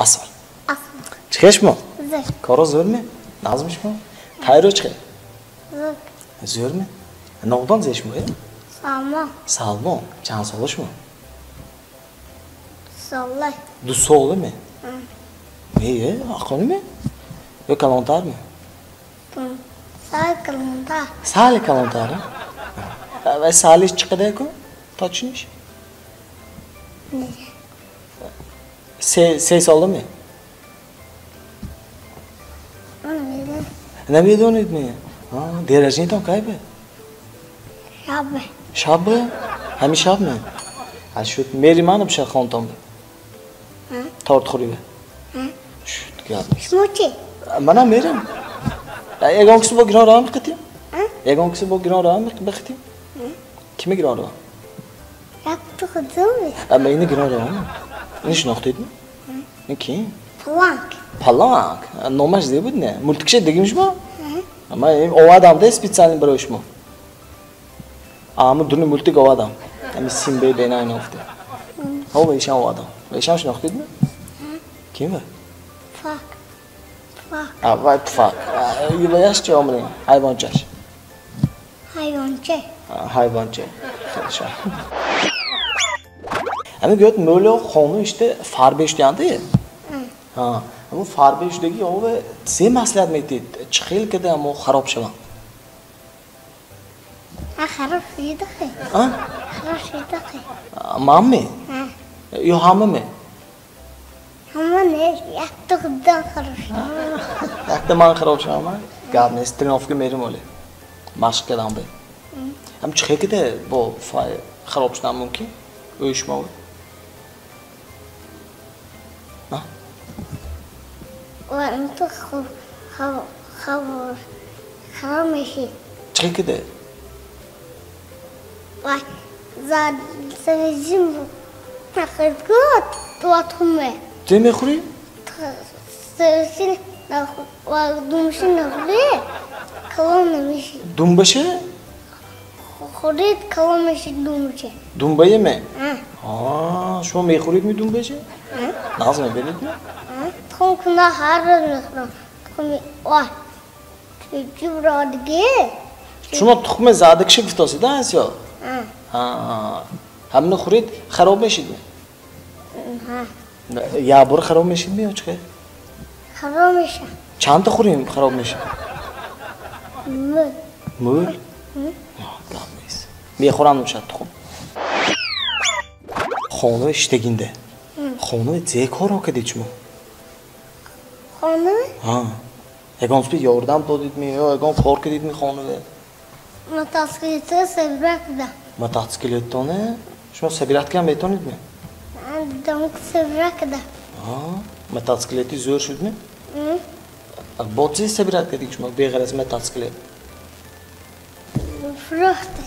Асал. Чӣ шумо? Коро зӯрме? Назми шумо? Тайро чӣ? Зӯрме? Номтон зе шумо? Салмон. Салмон. Чанд сола шумо? Сола. 2 сола ме? Не, ақони ме? Ё калонтар ме? Сали калонтар. Сали калонтар, а? Ва салиш чӣ қадар ку? Точниш? Не. 3 сола ме? Намедонед ме? Дерожинитон кай бе? Шабе. Шабе? Ҳамин шаб ме? Шуд мери манам ша хонтон бе? Торт хӯрӣ бе? Шуд гап. Шумо чӣ? Манам мерам. Ягон киси бо гирон роҳам бихитим? Ягон киси бо гирон роҳам бихитим? Кими гирон роҳам? Якто худзуми. Ма ини гирон роҳам? Ини шинохтед ме? Ин ки? Паланг. Паланг? Номаш зе буд не? Мултикше дигим шумо? Ман овардам де специально барои шумо. Ама дуни мултик овардам. Ами Симбаи бена ина уфте. Ҳо вешам овардам. Вешам шинохтед ме? Ким ва? Пуфак. Пуфак. А вай пуфак. Ваяш чӣ омрин? Ҳайвончаш. Ҳайвонча. Ҳайвонча. Хеле. Ами гӯяд мӯло хону иште фарбе шудянде? Ҳа. Аммо фарбе шудагӣ ове се маслиҳат метид. Чӣ хел када амо хароб шавам? А хароб шудахе. А? Хароб шудахе. Ман ме? Ё ҳама ме? Ҳама не, якта худдан хароб шуда. Якта ман хароб шавам? Гап нест, тренировка мерим оле. Машқ кардам бе. Ам чӣ хел када бо хароб шудан мумкин? Ӯи шумо? Ту хароб мешӣ. Чӣ киде? Вай, за савежим нахӯрдгу туа тухме. Чӣ мехӯрӣ? Савежи думши нахӯрӣ, калон намешӣ. Думбаше? Хӯрид калон мешӣ думче. Думбае ме? Шумо мехӯред ми думбаше? Нағз мебинед ме? Тухм куна ҳар рӯз мехӯрам. Тухми вай, чӯбро диге. Шумо тухми задакши гуфтосед, а сиё? Ҳамина хӯред хароб мешид ме? Як бор хароб мешид ме ё чӣ хел? Хароб мешад. Чандта хӯрем хароб мешад? Мӯл. Мӯл? Гап нест. Мехӯрам мешад тухм. Хонаи иштагинде. Хонаи зе корро кардед шумо? Хонаве? Ҳа. Ягон чиз ёрдам додед ми ё ягон кор кардед ми хонаве? Мотоциклетро собират кардам. Мотоциклетоне? Шумо собират кардам метавонед ми? Дам собират кардам. Мотоциклети зӯр шуд ми? Бо чӣ собират кардед шумо беғараз мотоциклет? Фурӯхте.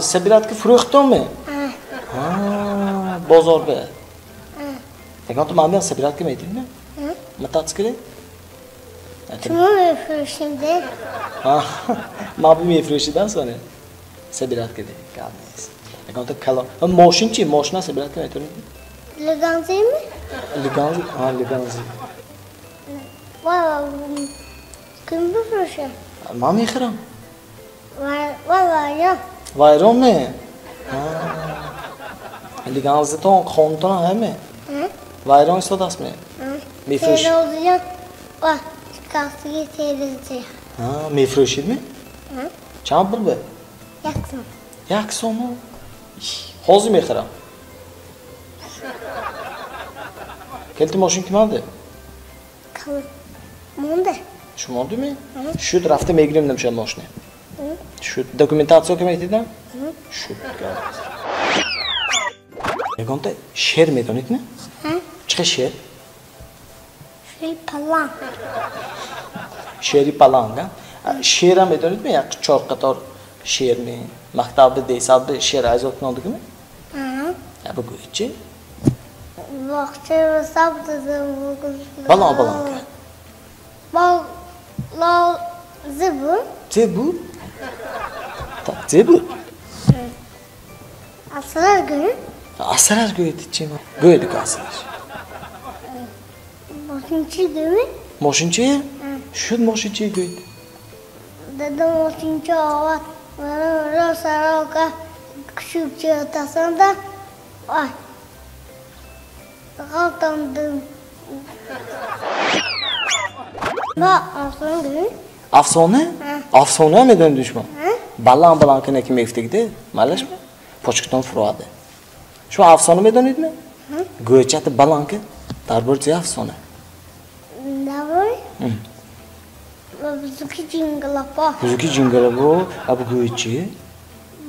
Собират ки фурӯхтон ми? Бозор бе? Ягон ту ман биям собират ки метавонед ми? Мотоциклет? Шумо мефурӯшиде? Ман би мефурӯшидам соне. Собират кардем. Гап нест. Ягон ту калон. Мошин чӣ? Мошина собират ки метавонед? Лиганзи ми? Лиганзи? Лиганзи. Ва, ким бифурӯшад? Ман мехӯрам. Вай, вайрон. Вайрон ме? Лиганзитон хонтон ҳаме? Вайрон истодааст ме? Мефурӯшид? Терозиён ва шикастагии терезия. Мефурӯшид ме? Чанд пул бе? 1 сом. 1 сому? Ҳозир мехӯрам. Келти мошин ки манде? Монде. Шумо монде ме? Шуд рафта мегирем намешад мошине. Шуд документатсия ки метидам? Шуд. Ягонта шер медонед ме? Чӣ хел шер? Шери паланг. Шери паланг, а? Шерам медонед ме? Як чор қатор шер ме? Мактаб десад шер азод кунодагӣ ме? Бигӯед чӣ? Боғчаи сабз. Балон балон ка. Бо зебу. Зебу? Зебу? Асалар гӯед? Асалар гӯед чӣ? Гӯед ку асалар. Мошинчи гӯй? Мошинчи? Шуд мошинчи гӯйд. Дада мошинчи овад. Ро сарока кушукчи отасанда. Ай. Ғалтандым. Ба афсона гӯй? Афсона? Афсона медонед шумо? Баланд баланд кана ки мегуфтагиде, малашми? Почкатон фуроаде. Шумо афсона медонед ме? Гӯчата баланд ки дар бораи чи афсона? Дар бораи? Бузуки ҷингалапо. Бузуки ҷингалапо, аб гӯчи?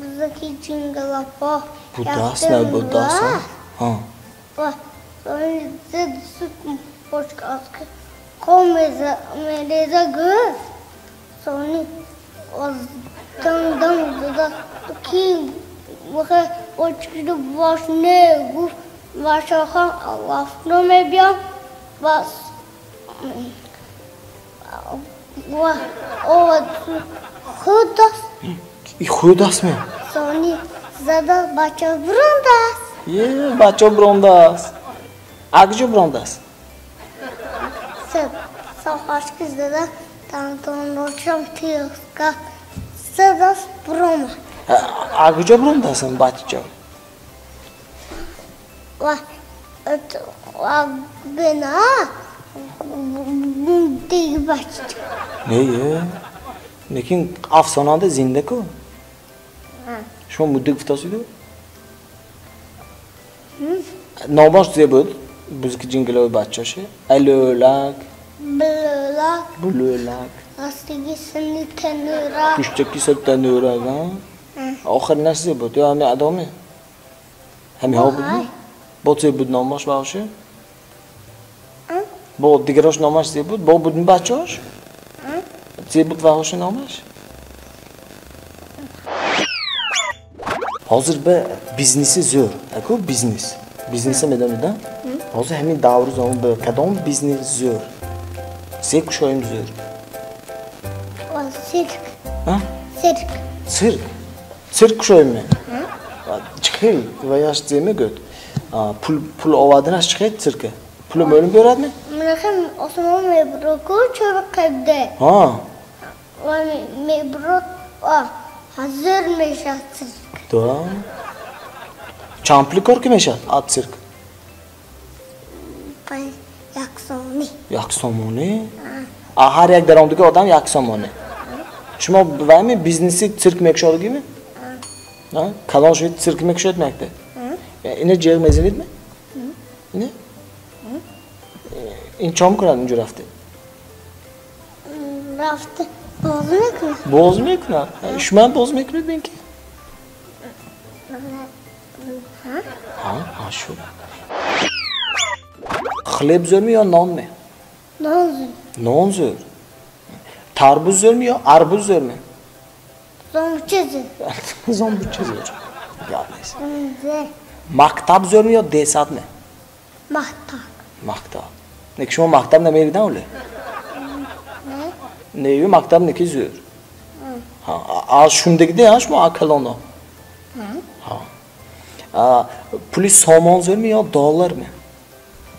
Бузуки ҷингалапо. Будаст на будаст. Ҳа. Ва зид сут почка ком мереза гӯ. Сони аз дан дан зада ки вақте почкиду бош не гуфт вашахан аллафно мебиям бас ва овад худаст. И худаст ме? Сони зада бача бурондаст. Е, бача бурондаст. Акҷо бурондаст? Сохашки зада тантоночам тиска задаст бурома. Акҷо бурондаст бача? Ва бена диги бача. Не, лекин афсонада зинда ку. Шумо муддик гуфтасиду? Номаш зе буд? Бузуки ҷингалои бачаше? Алӯлак. Булӯлак. Булӯлак. Астиги сини танӯрак. Пуштаки сини танӯрак, а? Охиринаш зе буд? Ё ҳами адоме? Ҳамиҳо буд? Бо зе буд номаш баоше? Бо дигарош номаш зе буд? Бо буд бачаош? Зе буд ваҳоше номаш? Ҳозир ба бизнеси зӯр. Аку бизнес. Бизнеса медонед, а? Ҳозир ҳамин давру замон ба кадом бизнес зӯр? Зе кушоем зӯр? Цирк. Цирк. Цирк? Цирк кушоем ме? Чӣ хел? Ваяш зе мегӯяд? Пул оварданаш чӣ хел цирка? Пуло мӯлим биёрад ме? Мехем осмон мебурад ку чор қабде. Ҳа. Ва мебурад ҳазир мешавад цирк. Да. Чанд пули кор ки мешавад аз цирк? Як сомонӣ. Як сомонӣ? А ҳар як даромадиги одам як сомонӣ. Шумо вайми бизнеси цирк мекушодагиме? Калон шуд цирк мекушоед мекте? Ина ҷеғ мезанед ме? Ина? Ин чо мекунад инҷо рафте? Рафте боз мекунад. Боз мекунад? Шумоам боз мекунед бин ки? Ҳа, ҳа шуд. Хлеб зӯрми ё нон ме? Нон зӯр. Нон зӯр. Тарбуз зӯрми ё арбуз зӯрми? Зомбуча зӯр. Зомбуча зӯр. Гап нест. Мактаб зӯрми ё десад ме? Мактаб. Мактаб. Не ки шумо мактаб намеридан оле? Не. Не, мактаб не ки зӯр. Ҳа, аз шундагиде ҳа шумо акалоно? Ҳа. Пули сомон зӯрми ё доллар ме?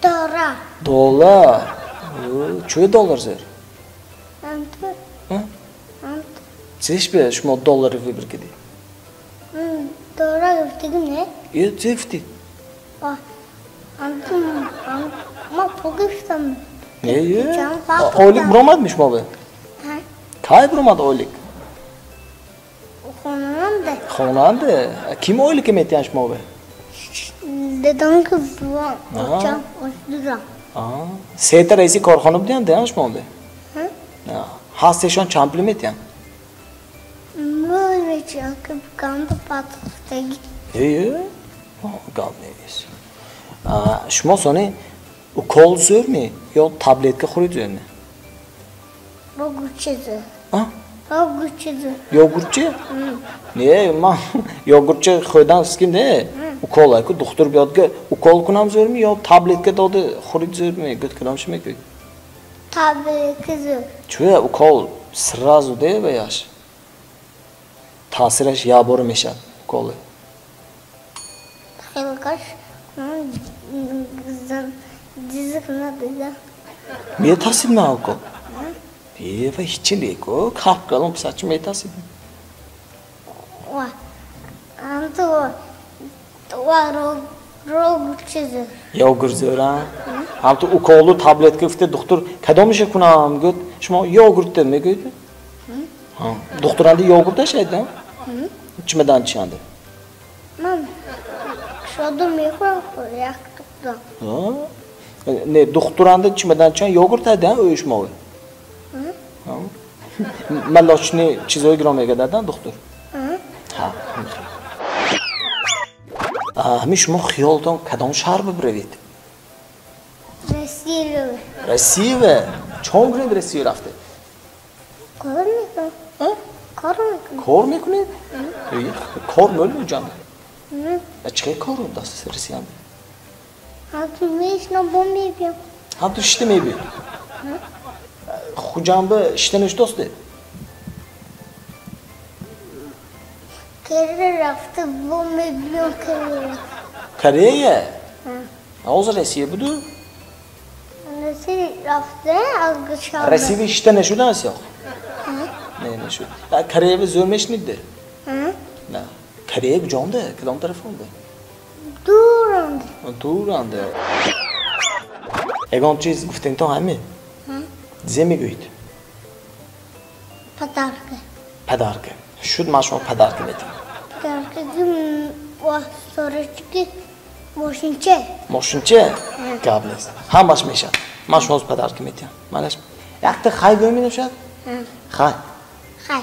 Доллар. Доллар. Чӯ доллар зӯр? Амту. Амту. Чиш бе шумо доллари выбор кардед? Доллар гуфтагим не? Е, чӣ гуфтед? Амту, ма пул гуфтам. Не, е. Ойлик буромадми шумо бе? Ҳа. Кай буромад ойлик? Хонанде. Хонанде? Ким ойлика метиҳанд шумо бе? Дедам ки бувам, очам, очдурам. Сета раиси корхона будианд деҳанд шумо бе? Ҳастешон чанд пул метиҳанд? Мӯй метиҳанд ки ганда патхтаги. Е, гап нест. Шумо сони укол зӯрми ё таблетка хӯрид зӯрми? Йогуртча зӯр. Йогуртча зӯр. Йогуртча? Не, ман йогуртча хӯрдан ским не. Укол айку духтур биёд ки укол кунам зӯрми ё таблетка дода хӯрид зӯрми? Гӯд кадом чӣ мегӯед? Таблетка зӯр. Чӯя укол сразу де ваяш? Таъсираш якбора мешавад уколе. Хелкаш дизик надида. Метарсид ма укол? Ва ҳичи неко, кап калон писарчи метарсид. Ва ҳамту ва рог чиз. Йогурт зӯра? Ҳамту уколу таблетка гуфта духтур кадомиша кунам гӯд, шумо йогурт мегӯед? Духтуранди йогурт ашайд, чимадан чианде? Ман шоду мехӯрам як тухта. Не, духтуранди чимадан чиан йогурт айда ӯ шумо? Молочный чизои гиро мегададан духтур? Ҳа. Ҳамин шумо хиёлтон кадом шаҳр бибиравед? Россия. Россия? Чон кунед Россия рафте? Кор мекунам. Кор мекунам. Кор мекунед? Кор мӯл ҷан? Чӣ кор даст Россия? Ҳамту мешинам бо мебиям. Ҳамту шишта мебиёд? Хуҷанба шишта нашудосте? Корея рафта бо мебиём Корея. Корея? Ҳозир Россия буду? Россия рафта аз Гушанбе. Россия шишта нашудааст ё? Не, нашуд. Корея зӯр мешунидде? На. Корея куҷонде? Кадом тарафонде? Дуранде. Дуранде. Ягон чиз гуфтентон ҳаме? Зе мегӯед? Подарка. Подарка. Шуд, ман шумо подарка метавам. Подарка ва сорочки мошинча. Мошинча? Гап нест. Ҳамаш мешавад. Ман шумо подарка метиҳам. Манаш якта хай гӯй меношад? Хай. Хай.